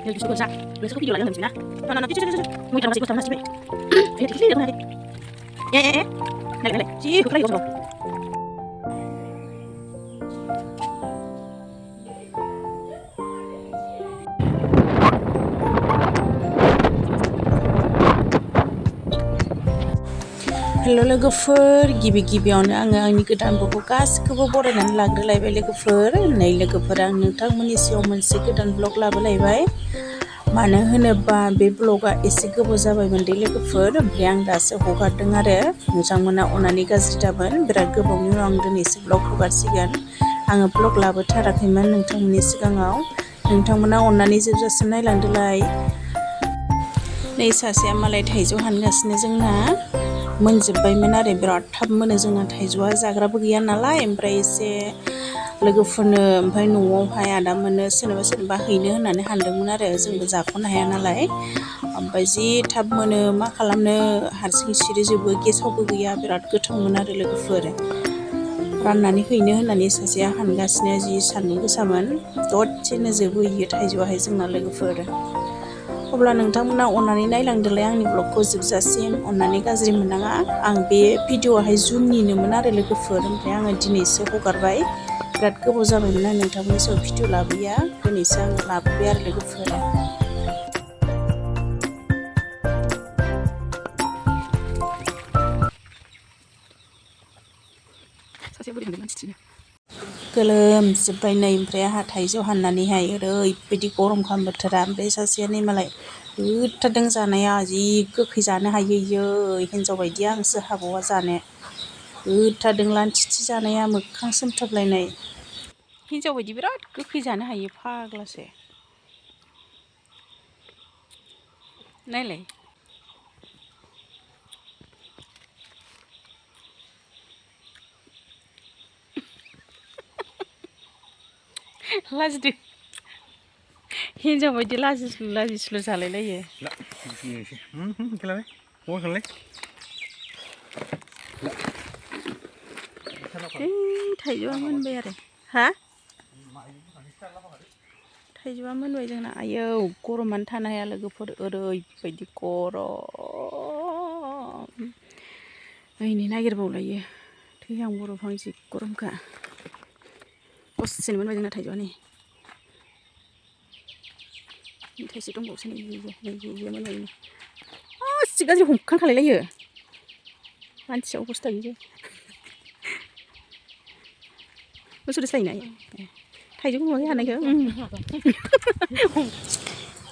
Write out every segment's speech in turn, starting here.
Bisa bisa. Bisa video lagi na. No. Mwider masih gostam nasib. Tikli dong nanti. Lele. Si kukla yo. Hello लोगोफोर गिबियावनो आङो आंनि गोदान ब्लगखौ गासिखौबो बरायनानै लाग्रोलायबाय लोगोफोर नै लोगोफोर आं नोंथांमोननि सिगाङाव मोनसे गोदान ब्लग लाबोलायबाय मानो होनोबा बे ब्लगा एसे गोबाव जाबायमोन दे लोगोफोर ओमफ्राय आं दासो हगारदों आरो नोंथांमोना अननानै गाज्रि दामोन बिराद गोबावनि उनाव आं दिनैसो ब्लग हगारसिगोन आङो ब्लग लाबोथाराखैमोन नोंथांमोननि सिगाङाव नोंथांमोना अननानै जोबजासिम नायलांदोलाय नै सासेया मालाय थाइजौ हानगासिनो जोंना मोनजोब्बायमोन आरो बिराद थाब मोनो जोंना थाइजौआ जाग्राबो गैया नालाय ओमफ्राय एसे लोगोफोरनो ओमफ्राय न'आवहाय आदा मोननो सोरनोबा हैनो होननानै हानदोंमोन आरो जोंबो जाख'नो हाया नालाय ओमफ्राय जि थाब मोनो मा खालामनो हारसिं सिरिजोबो गेसावबो गैया बिराद गोथावमोन आरो लोगोफोर राननानै हैनो होननानै सासेया हानगासिनो जि सान्दुं गोसामोन दसेनो जोबहैयो थाइजौआहाय जोंना लोगोफोर अब्ला नोंथांमोना अननानै नायलांदोलाय आंनि ब्लगखौ जोबजासिम अननानै गाज्रि मोननाङा आं बे भिडिअआहाय जुननिनोमोन आरो लोगोफोर ओमफ्राय आङो दिनैसो हगारबाय बिराद गोबाव जाबायमोन आं नोंथांमोननि सायाव भिडिअ लाबोया दिनैसो आङो लाबोबाय आरो लोगोफोर गोलोमजोब्बाय नै ओमफ्राय आंहा थाइजौ हाननानैहाय ओरैबायदि गरमखा बोथोरा ओमफ्राय सासेया नै मालाय होथारदों जानाया जि गोखै जानो हायो इयो हिन्जाव बायदि आंसो हाबावा जानो होथारदों लान्थिथि जानाया मोखां सोमथाबलायनाय हिन्जाव बायदि बिराद गोखै जानो हायो फाग्लासो नायलाय लाजिदो हिन्जाव बायदि लाजिस्लु जालायलायो थाइजौआ मोनबाय आरो हा थाइजौआ मोनबाय जोंना आयौ गरमानो थानो हाया लोगोफोर ओरैबायदि गरम नायनो नागिरबावलायो थैहां बरफहां जि गरमखा दसेनो मोनबाय जोंना थाइजौआ नै थाइसे दंबावोसो नै इयो मोनबाय जि गाज्रि हमखां खालायलायो मानसिया अबस्था गैया मोसौजों सायोना थाइजौ नुवाखै हानायखौ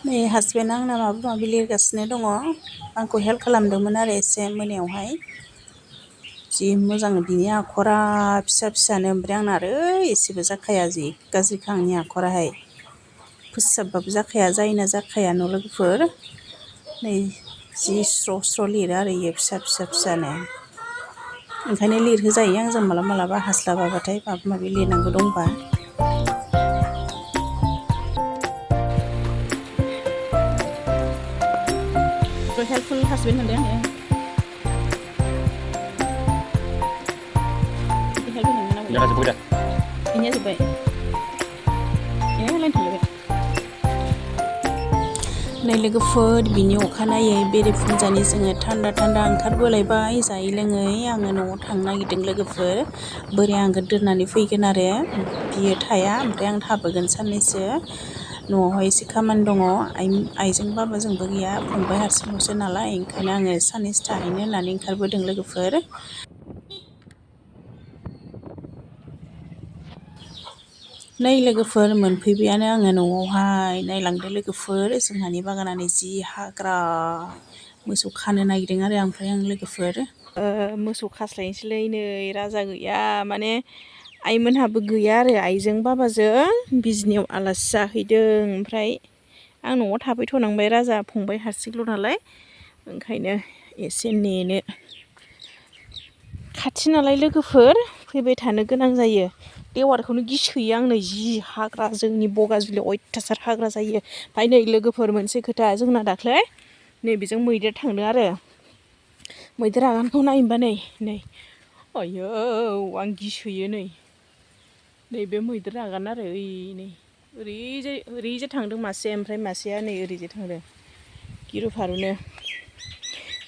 नै हासबेन्डआ आंना माबा माबि लिरगासिनो दङ आंखौ हेल्प खालामदोंमोन आरो एसे मोनायावहाय जि मोजां बिनि आखरा फिसा फिसानो ओमफ्राय आंना आरो एसेबो जाखाया जि गाज्रिखा आंनि आखराहाय फोसाबबाबो जाखाया जायोना जाखाया न' लोगोफोर नै जि स्र' लिरो आरो इयो फिसा फिसानो ओंखायनो लिरहोजायो आंजों मालाबा हास्लाबाबाथाय माबा माबि लिरनांगौ दंबा हेल्पफुल हासबेन्ड मोनदों आङो हेल्प होनो इनिया जोब्बाय लाइन थांलायबाय नै लोगोफोर बिनि अखानायै बेरेफुंजानि जोङो थान्दा ओंखारबोलायबाय जायै लोङै आङो न'आव थांनो नागिरदों लोगोफोर बोराया आंखौ दोननानै फैगोन आरो बियो थाया ओमफ्राय आं थाबोगोन साननैसो न'आवहाय एसे खामानि दङ आइजों बाबाजोंबो गैया फंबाय हारसिंल'सो नालाय ओंखायनो आङो साननैसो थाहैनो होननानै ओंखारबोदों लोगोफोर नै लोगोफोर मोनफैबायानो आङो न'आवहाय नायलांदो लोगोफोर जोंहानि बागानानो जि हाग्रा मोसौ खानो नागिरदों आरो ओमफ्राय आं लोगोफोर मोसौ खास्लायनोसैलै नै राजा गैया माने आइमोनहाबो गैया आरो आइजों बाबाजों बिजनियाव आलासि जाहैदों ओमफ्राय आं न'आव थाफैथ'नांबाय राजा फंबाय हारसिंल' नालाय ओंखायनो एसे नेनो खाथि नालाय लोगोफोर फैबाय थानो गोनां जायो देवारखौनो गिसोयो आंनो जि हाग्रा जोंनि बगाजुलियाव अयथासार हाग्रा जायो ओमफ्राय नै लोगोफोर मोनसे खोथा जोंना दाख्लै नैबेजों मैदेर थांदों आरो मैदेर आगानखौ नायोबा नै आयौ आं गिसोयो नै बे मैदेर आगान आरो ओइ नै ओरैजाय थांदों मासे ओमफ्राय मासेया नै ओरैजाय थांदों गिरु फारुनो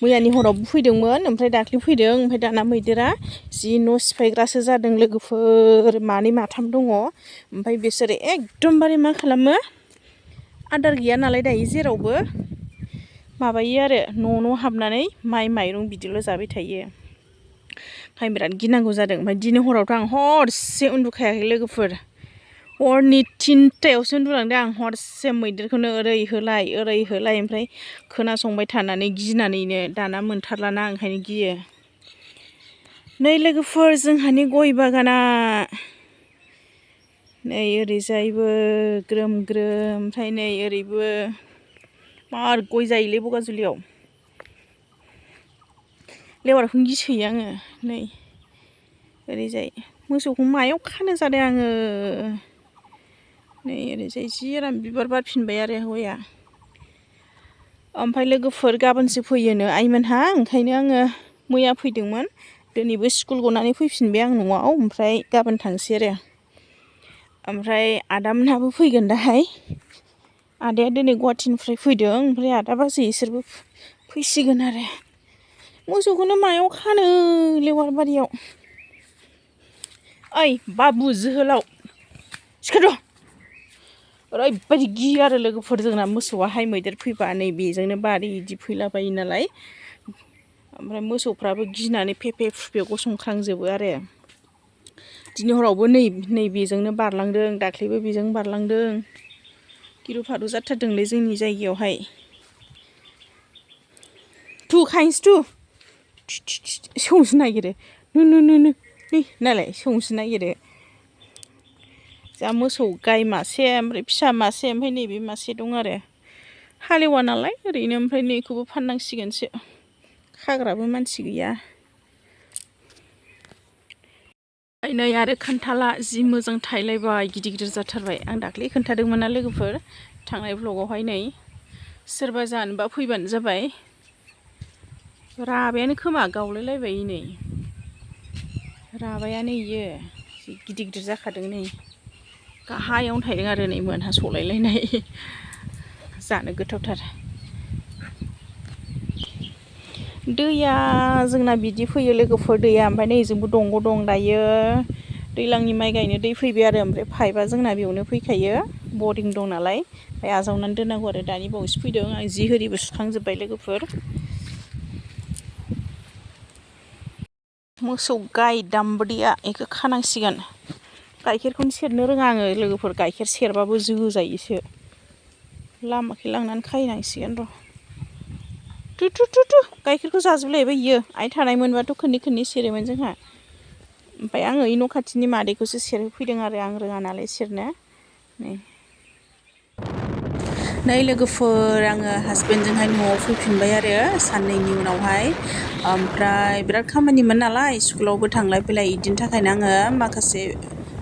मैयानि हरावबो फैदोंमोन ओमफ्राय दाख्लै फैदों ओमफ्राय दाना मैदेरा जि न' सिफायग्रासो जादों लोगोफोर मानै माथाम दङ ओमफ्राय बिसोरो एकदमबारे मा खालामो आदार गैया नालाय दायो जेरावबो माबायो आरो न' हाबनानै माइरं बिदिल' जाबाय थायो ओमफ्राय बिराद गिनांगौ जादों ओमफ्राय दिनै हरावथ' आं हरसे उन्दुखायाखै लोगोफोर हरनि 3टायावसो उन्दुलांदों आं हरसे मैदेरखौनो ओरै होलाय ओमफ्राय खोनासंबाय थानानै गिनानैनो दाना मोनथारलाना ओंखायनो गियो नै लोगोफोर जोंहानि गय बागाना नै ओरैजायबो ग्रोम ओमफ्राय नै ओरैबो मार गय जायोलै बगाजुलियाव लेवारखौनो गिसोयो आङो नै ओरैजाय मोसौखौ मायाव खानो जादों आङो नै ओरैजाय जि आराम बिबार बारफिनबाय आरो गया ओमफ्राय लोगोफोर गाबोनसो फैयोनो आइमोनहा ओंखायनो आङो मैया फैदोंमोन दिनैबो स्कुल गनानै फैफिनबाय आं न'आव ओमफ्राय गाबोन थांसै आरो ओमफ्राय आदामोनहाबो फैगोन दाहाय आदाया दिनै गुवाहाटिनिफ्राय फैदों ओमफ्राय आदा बाजै इसोरबो फैसिगोन आरो मोसौखौनो मायाव खानो लेवार बारियाव ओइ बाबु जोहोलाव सिखार' ओरैबायदि गियो आरो लोगोफोर जोंना मोसौआहाय मैदेर फैबा नै बेजोंनो बारि इदि फैलाबायो नालाय ओमफ्राय मोसौफ्राबो गिनानै फेफे फुफे गसंख्रांजोबो आरो दिनै हरावबो नै बेजोंनो बारलांदों दाख्लैबो बेजों बारलांदों गिरु फारु जाथारदोंलै जोंनि जायगायावहाय सौनोसो नागिरो नो नै नालाय सौनोसो नागिरो जा मोसौ गाय मासे ओमफ्राय फिसा मासे ओमफ्राय नैबे मासे दं आरो हालेवा नालाय ओरैनो ओमफ्राय नैखौबो फाननांसिगोनसो खाग्राबो मानसि गैया नै आरो खान्थाला जि मोजां थायलायबाय गिदिर जाथारबाय आं दाख्लै खोन्थादोंमोन ना लोगोफोर थांनाय भ्लगावहाय नै सोरबा जानोबा फैबानो जाबाय राबायानो खोमा गावलायलायबाय नै राबायानो इयो जि गिदिर जाखादों नै गाहायावनो थायदों आरो नै मोनहा सलायलायनाय जानो गोथावथार दैया जोंना बिदि फैयो लोगोफोर दैया ओमफ्राय नै जोंबो दंग' दं दायो दैज्लांनि माइ गायनो दै फैबाय आरो ओमफ्राय पाइपआ जोंना बेयावनो फैखायो बरिं दं नालाय ओमफ्राय आजावनानै दोननांगौ आरो दानि बावैसो फैदों आं जि होरिबो सुखांजोब्बाय लोगोफोर मोसौ गाय दामब्रिया बेखौ खानांसिगोन गाइखेरखौनो सेरनो रोङा आङो लोगोफोर गाइखेर सेरबाबो जोजायोसो लामाखै लांनानै खाहैनांसिगोन र' थु गाइखेरखौ जाजोबलायबाय इयो आइ थानायमोनबाथ' खननै सेरोमोन जोंहा ओमफ्राय आङो इ न' खाथिनि मादैखौसो सेरहोफैदों आरो आं रोङा नालाय सेरनो नै लोगोफोर आङो हासबेन्डजोंहाय न'आव फैफिनबाय आरो साननैनि उनावहाय ओमफ्राय बिराद खामानिमोन नालाय स्कुलावबो थांलाय फैलाय इदिनि थाखायनो आङो माखासे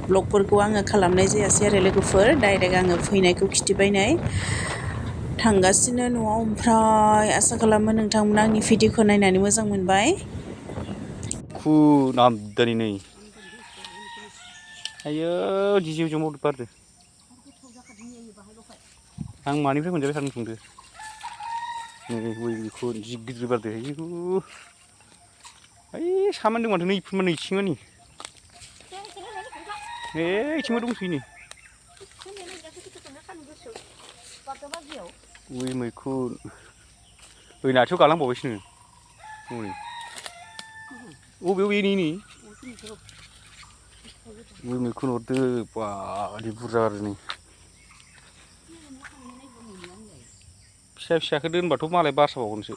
ब्लगफोरखौ आङो खालामनाय जायासै आरो लोगोफोर डाइरेक्ट आङो फैनायखौ खिथिबाय नै थांगासिनो न'आव ओमफ्राय आसा खालामो नोंथांमोना आंनि भिडिअखौ नायनानै मोजां मोनबाय नामदानि नै आयो जिजौ मावदो बारदो आं मानिफ्राय मोनजाबाय थादों संदो नै बेखौ जि गिदिर बारदो आयु ओइ सामान दं माथो नै नैथिंमानि इथिंबो दंसोयो नै उइ मैखुन ओइ आथिङाव गालांबावबायसो नो हनै अबेयाव नै उइ मैखुन हरदो बारे बुरजा आरो नै फिसाखौ दोनबाथ' मालाय बारसाबावगोनसो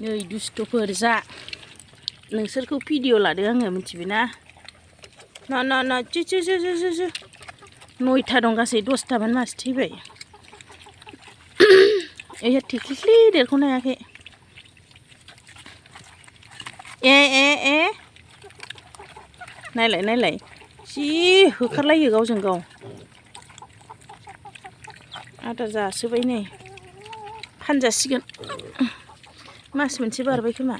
नै दुस्थ'फोर जा नोंसोरखौ भिडिअ लादो आङो मिथिबायना ना चो 9था दं गासै 10थामोन मासे थैबाय ओइया थिख्लिख्लि देरख'नो हायाखै ए नायलाय जि होखारलायो गावजों गाव आदार जासोबाय नै फानजासिगोन मास मोनसे बारबाय खोमा